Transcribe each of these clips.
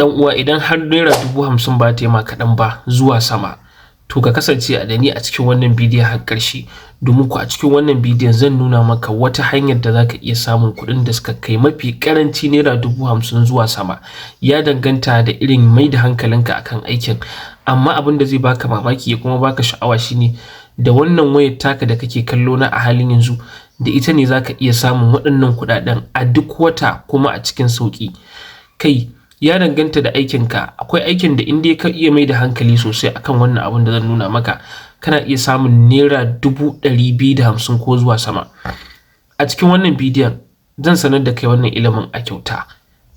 Dan uwa, idan har ₦50,000 ba ta yi ma kaɗan ba zuwa sama, to ka kasance a da ni a cikin wannan bidiyon har ƙarshe, domin ku a cikin wannan bidiyon zan nuna maka wata hanyar da za ka iya samun kuɗin da suka kai mafi ƙaranci ₦50,000 zuwa sama. Ya danganta da irin mai da hankalinka akan aikin, amma abin da zai baka mamaki ya kuma baka sha'awa shine da wannan wayar taka da kake kallo na a halin yanzu, da ita ne za ka iya samun waɗannan kuɗaɗen a duk wata kuma a cikin sauƙi. Kai, ya danganta da aikinka. Akwai aikin da in dai ka iya mai da hankali sosai akan wannan abin da zan nuna maka, kana iya samun ₦250,000 ko zuwa sama. A cikin wannan bidiyon zan sanar da kai wannan ilimin a kyauta.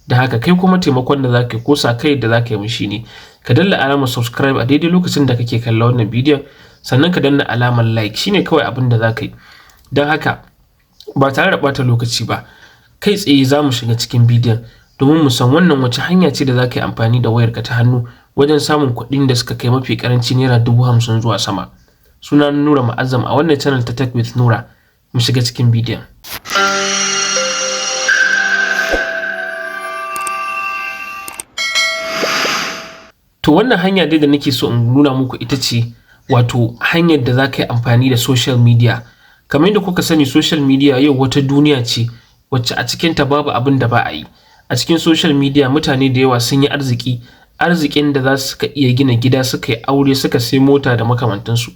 Da haka kai kuma taimakon da za ka yi ko sa kai da za ka yi min shine ka danna alamar subscribe a daidai lokacin da kake kalla wannan bidiyon, sannan ka danna alamar like. Shine kawai abin da za ka yi. Don haka ba tare da ɓata lokaci ba, kai tsaye za mu shiga cikin bidiyon domin mu san wannan wace hanya ce da za ka yi amfani da wayarka ta hannu wajen samun kuɗin da suka kai mafi ƙaranci ₦50,000 zuwa sama. Suna Nura Ma'azzam a wannan channel ta Tech with Nura. Mu shiga cikin bidiyon. To wannan hanya dai da nake so in nuna muku ita ce wato hanyar da za ka yi amfani da social media. Kamar yadda kuka sani, social media yau wata duniya ce wacce a cikinta babu abin da ba a yi. A cikin social media mutane da yawa sun yi arziki, arzikin da za su iya gina gida, suka yi aure, suka sai mota da makamantansu.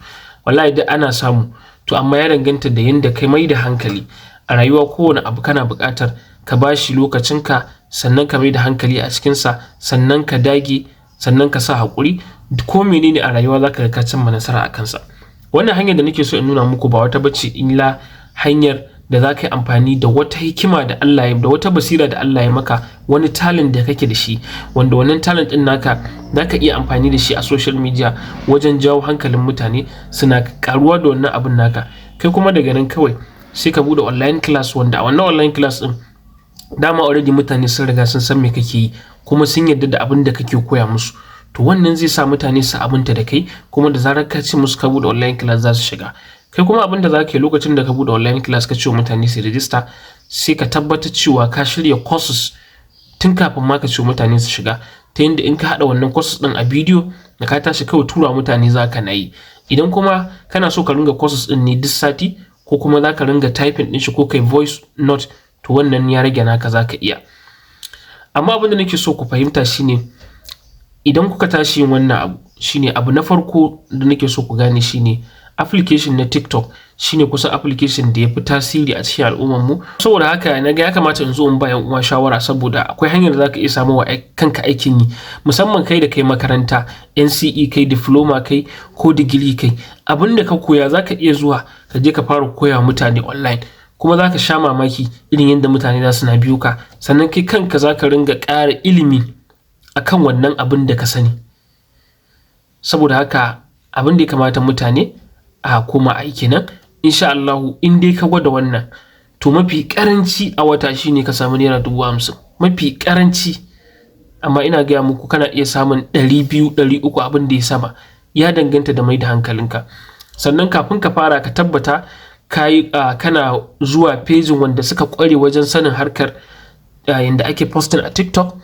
Wallahi duk ana samu. To amma ya danganta da yanda kai mai da hankali. A rayuwa kowane abu kana buƙatar ka ba shi lokacinka, sannan ka mai da hankali a cikinsa, sannan ka dage, sannan ka sa haƙuri. Ko menene a rayuwa za ka ga ka cimma nasara a kansa. Wannan hanyar da nake so in nuna muku ba wata bace illa hanyar da za ka yi amfani da wata hikima da Allah ya, da wata basira da Allah ya maka, wani talent da kake da shi, wanda wannan talent ɗin naka za ka iya amfani da shi a social media wajen jawo hankalin mutane suna karuwa da wannan abin naka. Kai kuma daga nan kawai sai ka buɗe online class, wanda a wannan online class ɗin dama already mutane sun riga sun san me kake yi kuma sun yarda da abin da kake koya musu. To wannan zai sa mutane su aminta da kai, kuma da zarar ka ce musu ka buɗe online class za su shiga. Kai kuma abin da za ka yi lokacin da ka buɗe online class ka ce wa mutane su register, sai ka tabbatar cewa ka shirya courses tun kafin ma ka ce wa mutane su shiga, ta yadda in ka haɗa wannan courses ɗin a bidiyo da ka tashi kawai tura mutane za ka na yi. Idan kuma kana so ka ringa courses ɗin ne duk sati, ko kuma za ka ringa typing ɗin shi ko kai voice note, to wannan ya rage naka, za ka iya. Amma abin da nake so ku fahimta shine idan kuka tashi yin wannan abu, shine abu na farko da nake so ku gane shine application na TikTok shine kusan application da ya fi tasiri a cikin al'ummar mu. Saboda haka na ga ya kamata in zo in ba 'yan uwa shawara, saboda akwai hanyar da zaka iya samu wa kanka aikin yi, musamman kai da kai makaranta NCE, kai diploma, kai ko digiri, kai abin da ka koya zaka iya zuwa ka je ka fara koya mutane online, kuma zaka sha mamaki irin yadda mutane za su na biyo ka. Sannan kai kanka zaka ringa ƙara ilimi akan wannan abin da ka sani. Saboda haka abin da ya kamata mutane a koma aiki nan, insha Allahu, in dai ka gwada wannan, to mafi karanci a wata shine ka samu ₦50,000 mafi karanci. Amma ina gaya muku kana iya samun 200, 300, abin da ya sama. Ya danganta da mai da hankalinka. Sannan kafin ka fara ka tabbata kana zuwa pejin wanda suka kware wajen sanin harkar yanda ake posting a TikTok,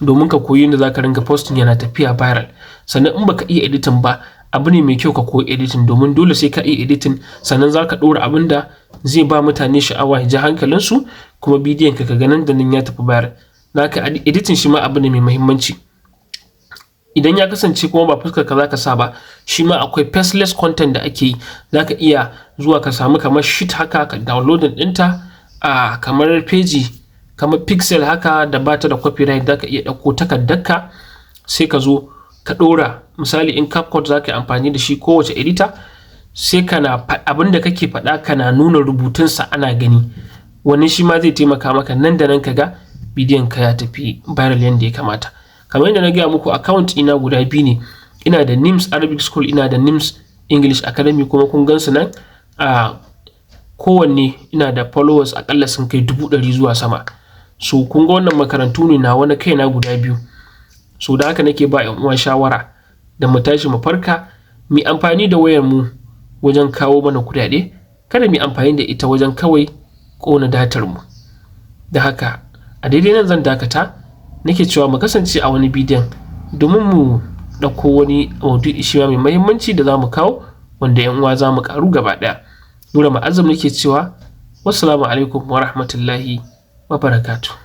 domin ka koyi yadda zaka ringa posting yana tafiya viral. Sannan in baka iya editing ba, abu ne mai kyau ka koyi editing, domin dole sai ka iya editing sannan za ka ɗora abin da zai ba mutane sha'awa ya ji hankalinsu, kuma bidiyon ka ga nan da nan ya tafi viral. Naka editing shi ma abu ne mai muhimmanci. Idan ya kasance kuma ba fuskar ka zaka sa ba, shi ma akwai faceless content da ake yi. Zaka iya zuwa ka samu kamar sheet haka, ka downloading ɗinta a kamar page, kamar pixel haka da bata da copyright. Zaka iya ɗauko takardarka sai ka zo ka ɗora. Misali in CapCut za ka yi amfani da shi, kowace editor, sai kana abin da kake faɗa kana nuna rubutunsa ana gani. Wannan shi ma zai taimaka maka nan da nan ka ga bidiyon ka ya tafi viral yadda ya kamata. Kamar yadda na gaya muku, account ina guda biyu ne. Ina da NIMS Arabic School, ina da NIMS English Academy, kuma kun gansu nan a kowanne ina da followers akalla sun kai 100,000 zuwa sama. So kun ga wannan makarantu ne na wani kaina guda biyu. So da haka nake ba 'yan uwa shawara da mu tashi mu farka, mu amfani da wayar mu wajen kawo mana kuɗaɗe, kada mu amfani da ita wajen kawai ƙona datar mu. Da haka a daidai nan zan dakata. Nake cewa mu kasance a wani bidiyon domin mu ɗauko wani maudu'i shi ma mai muhimmanci da za mu kawo, wanda 'yan uwa za mu ƙaru gaba ɗaya. Nura Ma'azzam nake cewa wassalamu alaikum wa rahmatullahi wa barakatuh.